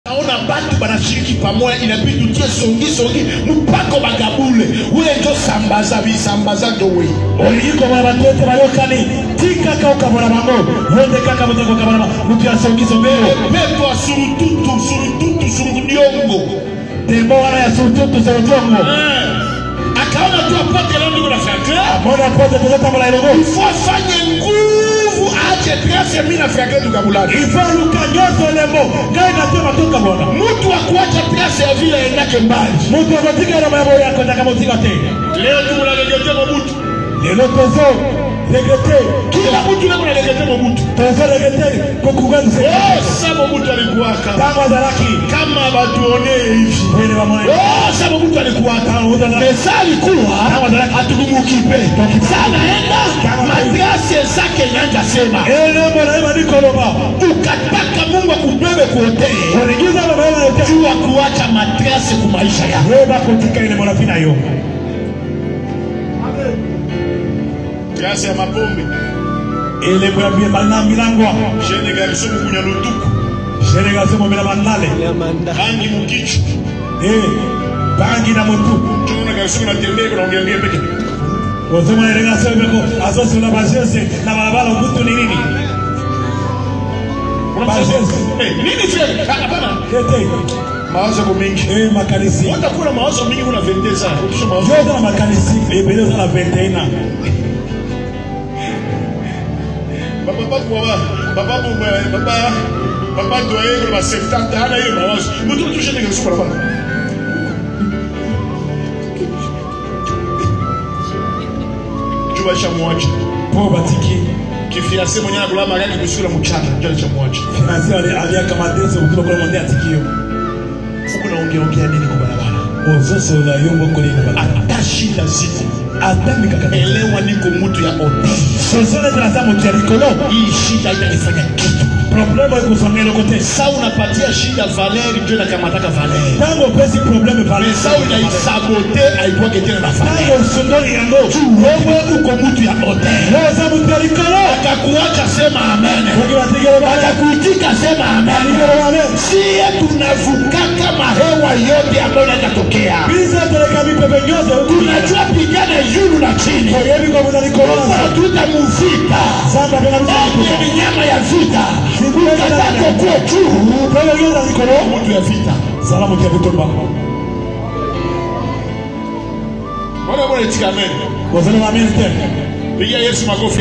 Naona batu banashiriki pamoja, inabidi utie songi songi mpaka bagabule. Wewe ndio sambaza bisambaza ndio wewe. Olingi komona bato ete bayokani, tikaka okabola bango, yo nde kaka moto akokabola moto ya songisongi oyo. Pepo ya surututu surututu surudiongo. Tembo wana ya surututu surudiongo. Akaona tu apote leo niko na Franklin. Amona apote tozotambola elongo. Il faut afanye nguvu ache trace mimi na Franklin tukabulana. Il faut aluka nyonso elembo ngai na te batoka bona. Mtu akuacha trace ya vile aendake mbali. Moto akotika na mayabo ya kotaka motika te. Leo tunaregete Mobutu. Lelo tozo regete. Kila mtu leo anaregete Mobutu. Tozo regete kokuganze. Oh, sa Mobutu alikuwaka. Tango azalaki. Kama batuone hivi. Wele bamone. Oh, sa Mobutu alikuwaka. Pesa alikuwa atukumukipe. Sana enda matrace zake nyanja sema. Elembo na yeba nikoloba. Ukataka Mungu akubebe kuotee. Uligiza baba yako jua kuacha matrace kwa maisha yako. Wewe bakotika ile mwana fina yo. Trace ya mapombe. Elembo ya bia bana milangwa. Jeune garçon mukunya lutuku. Jeune garçon mumela banale. Bangi mukichu. Bangi na mutu. Tunaona garçon anatembea kuna ongea peke. Ozoma ile garçon beko azosu na bajese na barabara mtu ni nini? Bajese. Nini frère? Hapana. Tete. Mawazo kwa mingi. Makanisi. Utakula mawazo mingi kuna 22 ans. Utusha mawazo. Yote na makanisi. Ebele na 21 ans. Papa kwa papa papa papa doye kwa 70 ana ile mawazo. Mtu tushe ni garçon barabara. Juba chamwacha. Po batiki. Kifiase mwenye anakula magari kusula mchana, njoo chamwacha. Fiancé alia kama dezo kutoka kwa mwambia atikio. Huko naongea ongea nini kwa barabara? Ozoso la yombo kuli kwa barabara. Ata shida ziko. Ata mikakati. Elewa niko mtu ya ote. Sosone tena mtu ya likolo. Hii shida itanifanya kitu. Problème kusongea lokote. Sa unapatia shida Valeri ndio nakamataka Valeri. Tango pesi problème Valeri. Sa unaisabote haikuwa tena na Valeri. Tango usondoli yango. Wewe uko mtu ya ote. Wewe za mtu ya likolo. Akakuacha sema amen. Akakuitika sema amen. Sie tunavuka kama hewa yote ambayo inatokea. Biza teleka mipepe nyose. Tunajua pigana juu na chini. Tutamuvita. Samba pena minyama ya vita. Ukataka kuwa juu. Mtu ya vita. Salamu ya vitomba. Mbona mbona itika amen. Wazana amen tena. Pigia Yesu makofi.